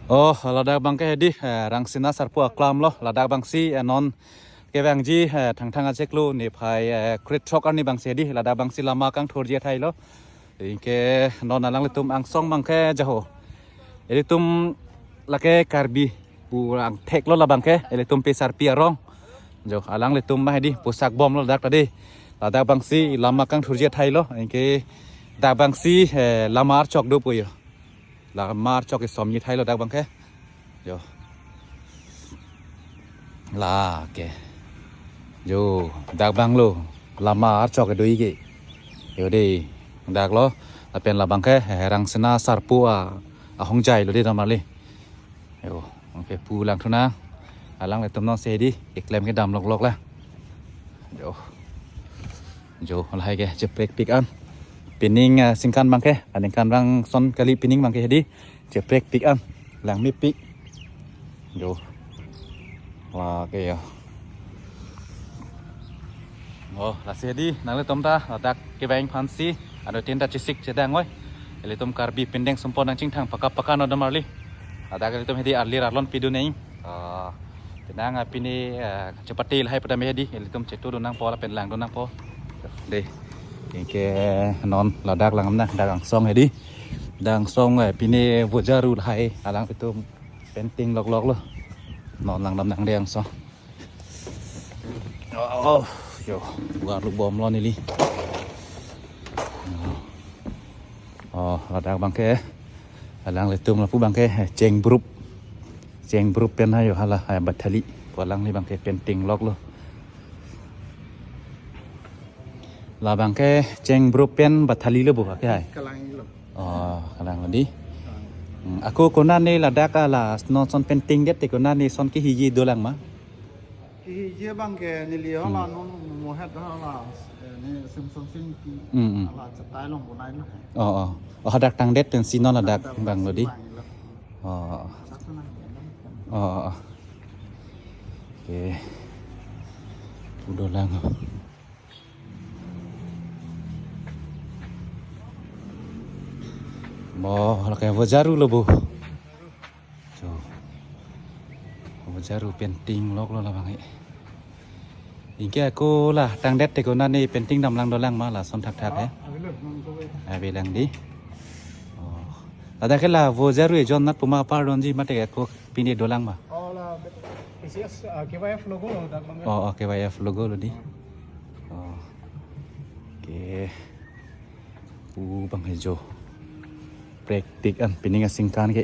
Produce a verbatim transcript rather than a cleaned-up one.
Oh, ladak abangke hedi, eh, Rangsina Sarpo aklam lo, ladak abangsi, eh, non kevangji, eh, Thangthang achiklo niphai, eh, krethrok arni abangsi hedi, ladak abangsi lama kangthurji athai lo. Anke non alanglitum angsong abangke jaho. Ilitum lake Karbi pu angthek lo labangke, ilitum Pesarpi arong. Jo, alanglitum ma hedi, posak bom lo ladak ta dei. Ladak abangsi lama kangthurji athai lo, anke dak abangsi, eh, lama archok do pu jo. Lama archok kesomji athai lo dak abangke. Jo. Lake. Jo, dak abang lo. Lama archok kedo-i ke. Jo dei. Dak lo. Lapen labangke, eh, Rangsina Sarpo a, ahongjai lo dei damali. Jo, anke pu langthu nang. Alanglitum nonsi hedi, keklem kedam loklok la. Jo. Jo, lahai ke, cheprek pik an. Pining, eh, singkan abangke, aningkan abang son kali pining abangke hedi. Cheprek pik an. Langme pik. Jo. Lake jo. Oh, lasi hedi, nanglitum ta, ladak kevang aphansi, anuttin ta chesik chedang oi. Ilitum Karbi pindeng sumpon nangchingthang paka paka no damarli. Ladak ilitum hedi arlir arlon pidun neng. Ah, penang, ah, pini, ah, chepate lahai padam hedi, ilitum chetu dun nangpo, lapen lang dun nangpo. Dei. Anke non ladak lang nang, dak angsong hedi. Dak angsong, eh, pini vojaru lahai, alanglitum painting loklok lo. Non langdam nang dei angsong. Oh, jo, buat lu bom lo neli. Oh, ladak abangke, alanglitum lapu abangke, eh, Chengbrup. Chengbrup pen ha jo hala, eh, Bathali. Pu alangli abangke painting loklo. Labangke Chengbrup pen Bathali lo bu ke hai. Kalang lo. Oh, kalang lo dei. Hmm, ako konat ne ladak ala non son painting det te konat ne son kehiji dolang ma? Kehiji abangke neli hala non mohet hala, eh, ne Simpson Singki. Hmm, hmm. Hala chetai long bonai lo. Oh, oh. Oh, hadak tangdet pensi non ladak tangdet bang lo dei. Bang lo. Oh. Satu nang. Oh, oh, oh. Oke. Pu dolang. Mo, lake vojaru lo bu. Jo. Vojaru painting loklo labang he. Anke ako la tangdet te konat ne painting damlang dolang ma lason thakthak he. Avelang dei. Oh. Ladak ke la vojaru ejon nat puma pardonji mate ako pine dolang ma. Oh, la P C S, ah, K Y F logo lo dak bang. Oh, oh, K Y F logo lo dei. Oh. Oke. Pu abang he jo. Praktik an pining asingkan ke.